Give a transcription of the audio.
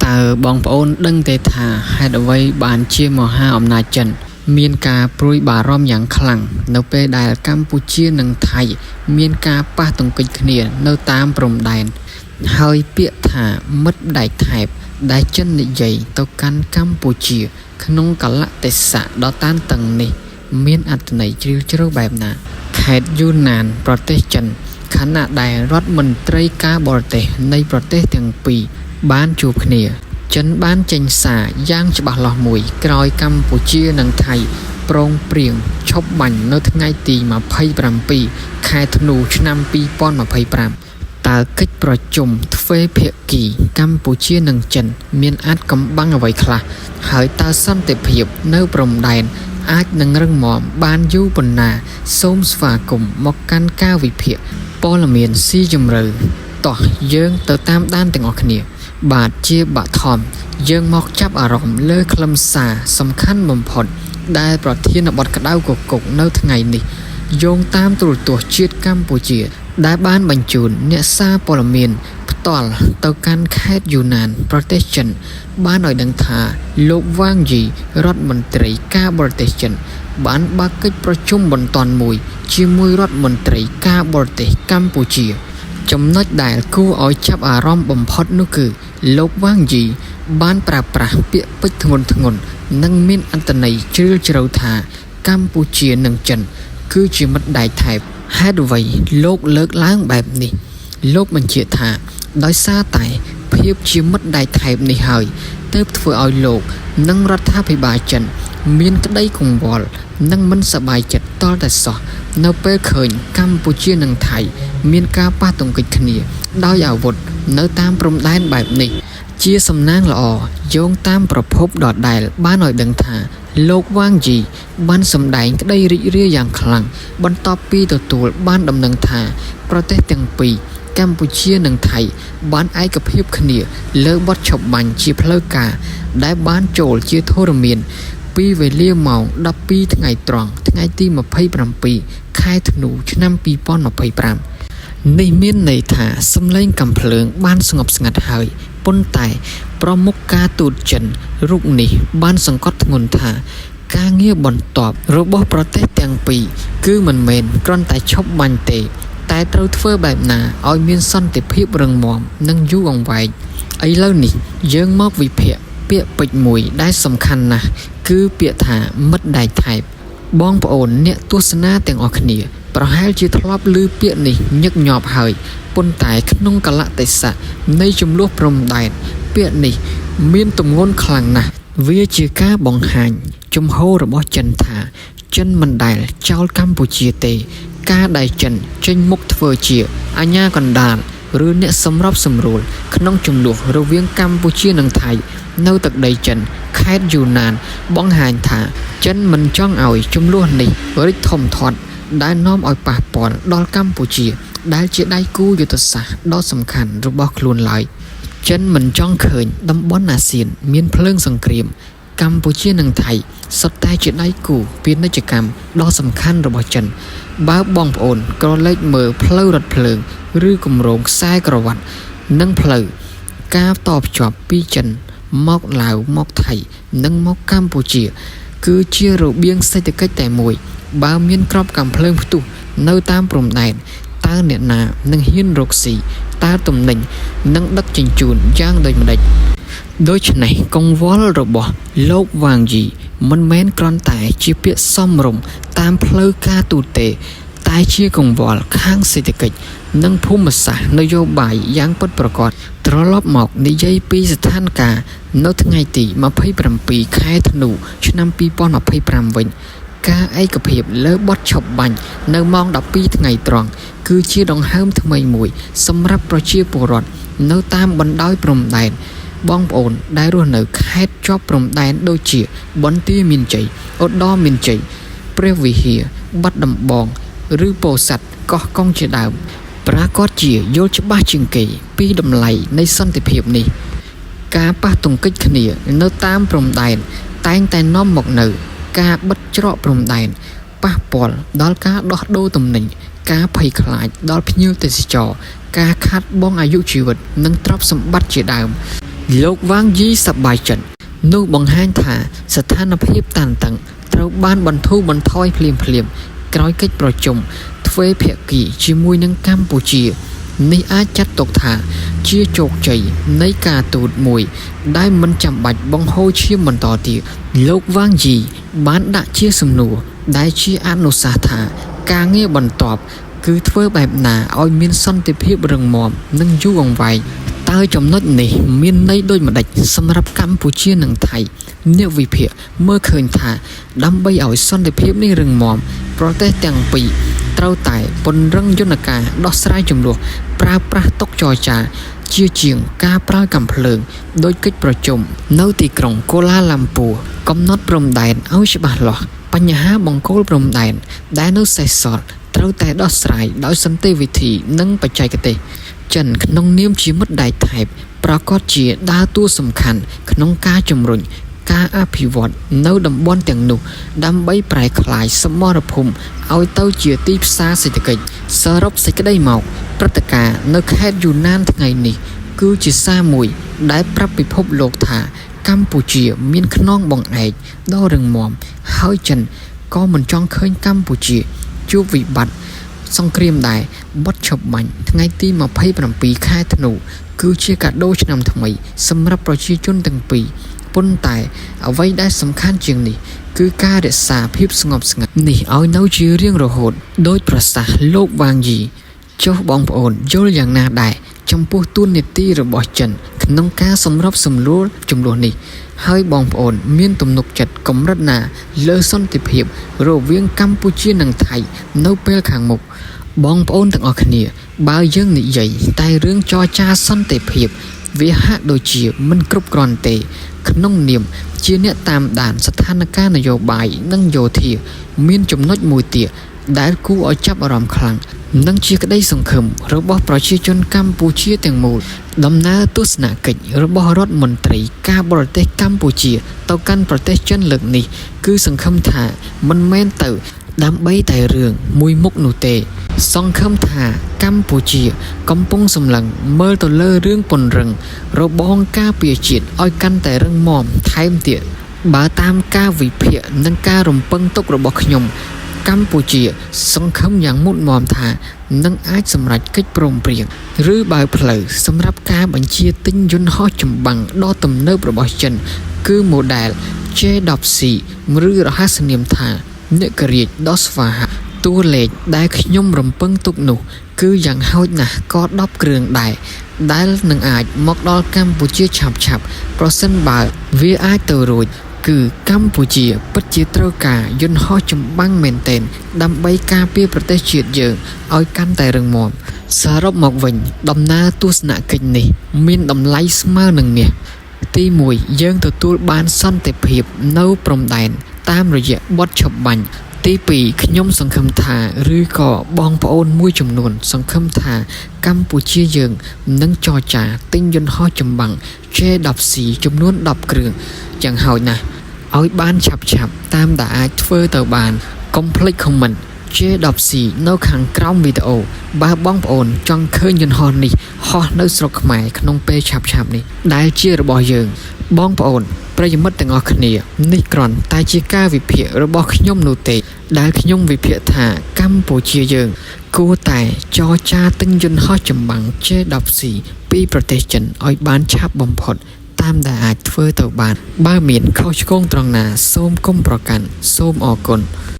តើបងប្អូនដឹងទេថាហេតុអ្វីបានជាមហាអំណាចចិន មានការព្រួយបារម្ភយ៉ាងខ្លាំងនៅពេលដែលកម្ពុជានិងថៃមានការប៉ះទង្គិចគ្នានៅតាមព្រំដែនហើយពាក្យថាមិត្តដែកថែបដែលចិននិយាយទៅកាន់កម្ពុជា ក្នុងកាលៈទេសៈដ៏តានតឹងនេះ មានអត្ថន័យជ្រាលជ្រៅបែបណា ខេត្តយូណានប្រទេសចិនខណៈដែលរដ្ឋមន្ត្រីការបរទេសនៃប្រទេសទាំងពីរបានជួបគ្នា ចិនបានចេញសារយ៉ាងច្បាស់លាស់មួយក្រោយកម្ពុជានិងថៃព្រមព្រៀងឈប់បាញ់នៅថ្ងៃទី27ខែធ្នូឆ្នាំ2025តើកិច្ចប្រជុំទ្វេភាគីកម្ពុជានិងចិនមានអាចកំបាំងអ្វីខ្លះហើយតើសន្តិភាពនៅព្រំដែនអាចនឹងរឹងមាំបានយូរប៉ុណ្ណាសូមស្វាគមន៍មកកាន់ការវិភាគព័ត៌មានស៊ីជម្រៅតោះយើងទៅតាមដានទាំងអស់គ្នា បាទជាបឋមយើងមកចាប់អារម្មណ៍លើខ្លឹមសារសំខាន់បំផុត ដែលប្រធានបទក្តៅគគុកនៅថ្ងៃនេះយោងតាមទូរទស្សន៍ជាតិកម្ពុជា ដែលបានបញ្ជូនអ្នកសារព័ត៌មានផ្ទាល់ទៅកាន់ខេត្តយូណាន ប្រទេសចិន បានឲ្យដឹងថាលោកវ៉ាងយីរដ្ឋមន្ត្រីការបរទេសចិន បានបើកកិច្ចប្រជុំបន្ទាន់មួយ ជាមួយរដ្ឋមន្ត្រីការបរទេសកម្ពុជា ចំណុចដែលគួរឲ្យចាប់អារម្មណ៍បំផុតនោះគឺ លោកវ៉ាងយីបានប្រើប្រាស់ពាក្យពេចន៍ធ្ងន់ៗនិងមានអត្ថន័យជ្រាលជ្រៅថាកម្ពុជានិងចិន គឺជាមិត្តដែកថែបហេតុអ្វីលោកលើកឡើងបែបនេះ លោកបញ្ជាក់ថាដោយសារតែភាពជាមិត្តដែកថែបនេះហើយទើបធ្វើឲ្យលោកនិងរដ្ឋាភិបាលចិន មានក្តីកង្វល់និងមិនសប្បាយចិត្តទាល់តែសោះនៅពេលឃើញកម្ពុជានិងថៃ មានការប៉ះទង្គិចគ្នា ដោយអាវុធនៅតាមព្រំដែនបែបនេះ ជាសំណាងល្អយោងតាមប្រភពដដែលបានឲ្យដឹងថា លោកវ៉ាងយីបានសម្ដែងក្តីរីករាយយ៉ាងខ្លាំងបន្ទាប់ពីទទួលបានដំណឹងថា ប្រទេសទាំងពីរកម្ពុជានិងថៃបានឯកភាពគ្នាលើបទឈប់បាញ់ជាផ្លូវការដែលបានចូលជាធរមាន ពីវេលាម៉ោង12ថ្ងៃត្រង់ថ្ងៃទី27ខែធ្នូឆ្នាំ2025នេះមានន័យថាសំឡេងកាំភ្លើងបានស្ងប់ស្ងាត់ហើយប៉ុន្តែប្រមុខការទូតចិនរូបនេះបានសង្កត់ធ្ងន់ថា ការងារបន្ទាប់របស់ប្រទេសទាំងពីរគឺមិនមែនគ្រាន់តែឈប់បាញ់ទេ តែត្រូវធ្វើបែបណាឲ្យមានសន្តិភាពរឹងមាំនិងយូរអង្វែងឥឡូវនេះយើងមកវិភាគពាក្យពេចន៍មួយដែលសំខាន់ណាស់គឺពាក្យថាមិត្តដែកថែបបងប្អូនអ្នកទស្សនាទាំងអស់គ្នា ប្រហែលជាធ្លាប់ឮពាក្យនេះញឹកញាប់ហើយប៉ុន្តែក្នុងកាលៈទេសៈនៃជម្លោះព្រំដែនពាក្យនេះមានទម្ងន់ខ្លាំងណាស់វាជាការបង្ហាញជំហររបស់ចិនថា ចិនមិនដែលចោលកម្ពុជាទេ ការដែលចិនចេញមុខធ្វើជាអាជ្ញាកណ្ដាលឬអ្នកសម្របសម្រួលក្នុងជម្លោះរវាងកម្ពុជានិងថៃ នៅទឹកដីចិនខេត្តយូណាន បង្ហាញថាចិនមិនចង់ឲ្យជម្លោះនេះរីកធំធាត់ដែលនាំឲ្យប៉ះពាល់ដល់កម្ពុជា ដែលជាដៃគូយុទ្ធសាស្ត្រដ៏សំខាន់របស់ខ្លួនឡើយ ចិនមិនចង់ឃើញតំបន់អាស៊ានមានភ្លើងសង្គ្រាម កម្ពុជានិងថៃសុទ្ធតែជាដៃគូពាណិជ្ជកម្មដ៏សំខាន់របស់ចិន បើបងប្អូនក្រឡេកមើលផ្លូវរថភ្លើង ឬគម្រោងខ្សែក្រវ៉ាត់និងផ្លូវការតភ្ជាប់ពីចិនមកឡាវមកថៃនិងមកកម្ពុជា គឺជារបៀងសេដ្ឋកិច្ចតែមួយ បើមានក្របកាំភ្លើងផ្ទុះនៅតាមព្រំដែនតើអ្នកណានឹងហ៊ានរកស៊ីតើទំនិញនឹងដឹកជញ្ជូនយ៉ាងដូចម្តេច ដូច្នេះកង្វល់របស់លោកវ៉ាងយីមិនមែនគ្រាន់តែជាពាក្យសមរម្យតាមផ្លូវការទូតទេ តែជាកង្វល់ខាងសេដ្ឋកិច្ចនិងភូមិសាស្ត្រនយោបាយយ៉ាងពិតប្រាកដត្រឡប់មកនិយាយពីស្ថានភាពនៅថ្ងៃទី27ខែធ្នូឆ្នាំ2025វិញ ការឯកភាពលើបទឈប់បាញ់នៅម៉ោង12ថ្ងៃត្រង់គឺជាដង្ហើមថ្មីមួយសម្រាប់ប្រជាពលរដ្ឋនៅតាមបណ្ដោយព្រំដែនបងប្អូនដែលរស់នៅខេត្តជាប់ព្រំដែនដូចជា បន្ទាយមានជ័យឧត្តរមានជ័យព្រះវិហារបាត់ដំបងឬពោធិ៍សាត់កោះកុងជាដើម ប្រាកដជាយល់ច្បាស់ជាងគេពីតម្លៃនៃសន្តិភាពនេះ ការប៉ះទង្គិចគ្នានៅតាមព្រំដែនតែងតែនាំមកនូវការបិទច្រកព្រំដែនប៉ះពាល់ដល់ការដោះដូរទំនិញការភ័យខ្លាចដល់ភ្ញៀវទេសចរការខាតបង់អាយុជីវិតនិងទ្រព្យសម្បត្តិជាដើម លោកវ៉ាងយីសប្បាយចិត្តនោះបង្ហាញថាស្ថានភាពតានតឹងត្រូវបានបន្ធូរបន្ថយភ្លាមៗក្រោយកិច្ចប្រជុំទ្វេភាគីជាមួយនឹងកម្ពុជា នេះអាចចាត់ទុកថាជាជោគជ័យនៃការទូតមួយ ដែលមិនចាំបាច់បង្ហូរឈាមបន្តទៀតលោកវ៉ាងយីបានដាក់ជាសំណួរដែលជាអនុសាសន៍ថាការងារបន្ទាប់គឺធ្វើបែបណាឲ្យមានសន្តិភាពរឹងមាំនិងយូរអង្វែងតើចំណុចនេះមានន័យដូចម្តេចសម្រាប់កម្ពុជានិងថៃអ្នកវិភាគមើលឃើញថាដើម្បីឲ្យសន្តិភាពនេះរឹងមាំប្រទេសទាំងពីរត្រូវតែពង្រឹងយន្តការដោះស្រាយជម្លោះប្រើប្រាស់តុចរចាជាជាងការប្រើកាំភ្លើងដោយកិច្ចប្រជុំនៅទីក្រុងកូឡាឡាំពួរកំណត់ព្រំដែនឲ្យច្បាស់លាស់បញ្ហាបង្គោលព្រំដែនដែលនៅសេសសល់ត្រូវតែដោះស្រាយដោយសន្តិវិធីនិងបច្ចេកទេសចិនក្នុងនាមជាមិត្តដែកថែបប្រកាសជាដើរតួសំខាន់ក្នុងការជំរុញការអភិវឌ្ឍនៅតំបន់ទាំងនោះដើម្បីប្រែក្លាយសមរភូមិឲ្យទៅជាទីផ្សារសេដ្ឋកិច្ចសរុបសេចក្តីមកព្រឹត្តិការណ៍នៅខេត្តយូណានថ្ងៃនេះគឺជាសារមួយដែលប្រាប់ពិភពលោកថាកម្ពុជាមានខ្នងបង្អែកដ៏រឹងមាំហើយចិនក៏មិនចង់ឃើញកម្ពុជាជួបវិបត្តិសង្គ្រាមដែរបទឈប់បាញ់ថ្ងៃទី27ខែធ្នូគឺជាកាដូឆ្នាំថ្មីសម្រាប់ប្រជាជនទាំងពីរប៉ុន្តែអ្វីដែលសំខាន់ជាងនេះគឺការរក្សាភាពស្ងប់ស្ងាត់នេះឲ្យនៅជារៀងរហូតដោយប្រសាសន៍លោកវ៉ាងយីចុះបងប្អូនយល់យ៉ាងណាដែរចំពោះទួនាទីរបស់ចិនក្នុងការសម្របសម្រួលជម្លោះនេះហើយបងប្អូនមានទំនុកចិត្តកម្រិតណាលើសន្តិភាពរវាងកម្ពុជានិងថៃនៅពេលខាងមុខបងប្អូនទាំងអស់គ្នាបើយើងនិយាយតែរឿងចរចាសន្តិភាពវាហាក់ដូចជាមិនគ្រប់គ្រាន់ទេក្នុងនាមជាអ្នកតាមដានស្ថានភាពនយោបាយនិងយោធាមានចំណុចមួយទៀតដែលគួរឲ្យចាប់អារម្មណ៍ខ្លាំងនិងជាក្តីសង្ឃឹមរបស់ប្រជាជនកម្ពុជាទាំងមូលដំណើរទស្សនកិច្ចរបស់រដ្ឋមន្ត្រីការបរទេសកម្ពុជាទៅកាន់ប្រទេសចិនលើកនេះគឺសង្ឃឹមថាមិនមែនទៅដើម្បីតែរឿងមួយមុខនោះទេសង្ឃឹមថាកម្ពុជាកំពុងសម្លឹងមើលទៅលើរឿងពង្រឹងរបងការពារជាតិឲ្យកាន់តែរឹងមាំថែមទៀតបើតាមការវិភាគនិងការរំពឹងទុករបស់ខ្ញុំកម្ពុជាសង្ឃឹមយ៉ាងមុតមមថានឹងអាចសម្រេចកិច្ចព្រមព្រៀងឬបើកផ្លូវសម្រាប់ការបញ្ជាទិញយន្តហោះចម្បាំងដ៏ទំនើបរបស់ចិនគឺ Model J10C ឬរហស្សនាមថានាគរាជដ៏ស្វាហាប់តួលេខដែលខ្ញុំរំពឹងទុកនោះគឺយ៉ាងហោចណាស់ក៏10គ្រឿងដែរដែលនឹងអាចមកដល់កម្ពុជាឆាប់ៗប្រសិនបើវាអាចទៅរួចគឺកម្ពុជាពិតជាត្រូវការយន្តហោះចម្បាំងមែនទែនដើម្បីការពារប្រទេសជាតិយើងឲ្យកាន់តែរឹងមាំសរុបមកវិញដំណើរទស្សនកិច្ចនេះមានតម្លៃស្មើនឹងមាសទី1យើងទទួលបានសន្តិភាពនៅព្រំដែនតាមរយៈបទឈប់បាញ់ទី2ខ្ញុំសង្ឃឹមថាឬក៏បងប្អូនមួយចំនួនសង្ឃឹមថាកម្ពុជាយើងនឹងចរចាទិញយន្តហោះចម្បាំង J10C ចំនួន10គ្រឿងយ៉ាងហោចណាស់ឲ្យបានឆាប់ៗតាមដែលអាចធ្វើទៅបានកុំភ្លេច comment J10C នៅខាងក្រោមវីដេអូបើបងប្អូនចង់ឃើញយន្តហោះនេះហោះនៅស្រុកខ្មែរក្នុងពេលឆាប់ៗនេះដែលជារបស់យើងបងប្អូនប្រិយមិត្តទាំងអស់គ្នានេះគ្រាន់តែជាការវិភាគរបស់ខ្ញុំនោះទេដែលខ្ញុំវិភាគថាកម្ពុជាយើងគួរតែចរចាទិញយន្តហោះចម្បាំង J10C ពីប្រទេសចិនឲ្យបានឆាប់បំផុតតាមដែលអាចធ្វើទៅបានបើមានខុសឆ្គងត្រង់ណាសូមគុំប្រកាន់សូមអរគុណ។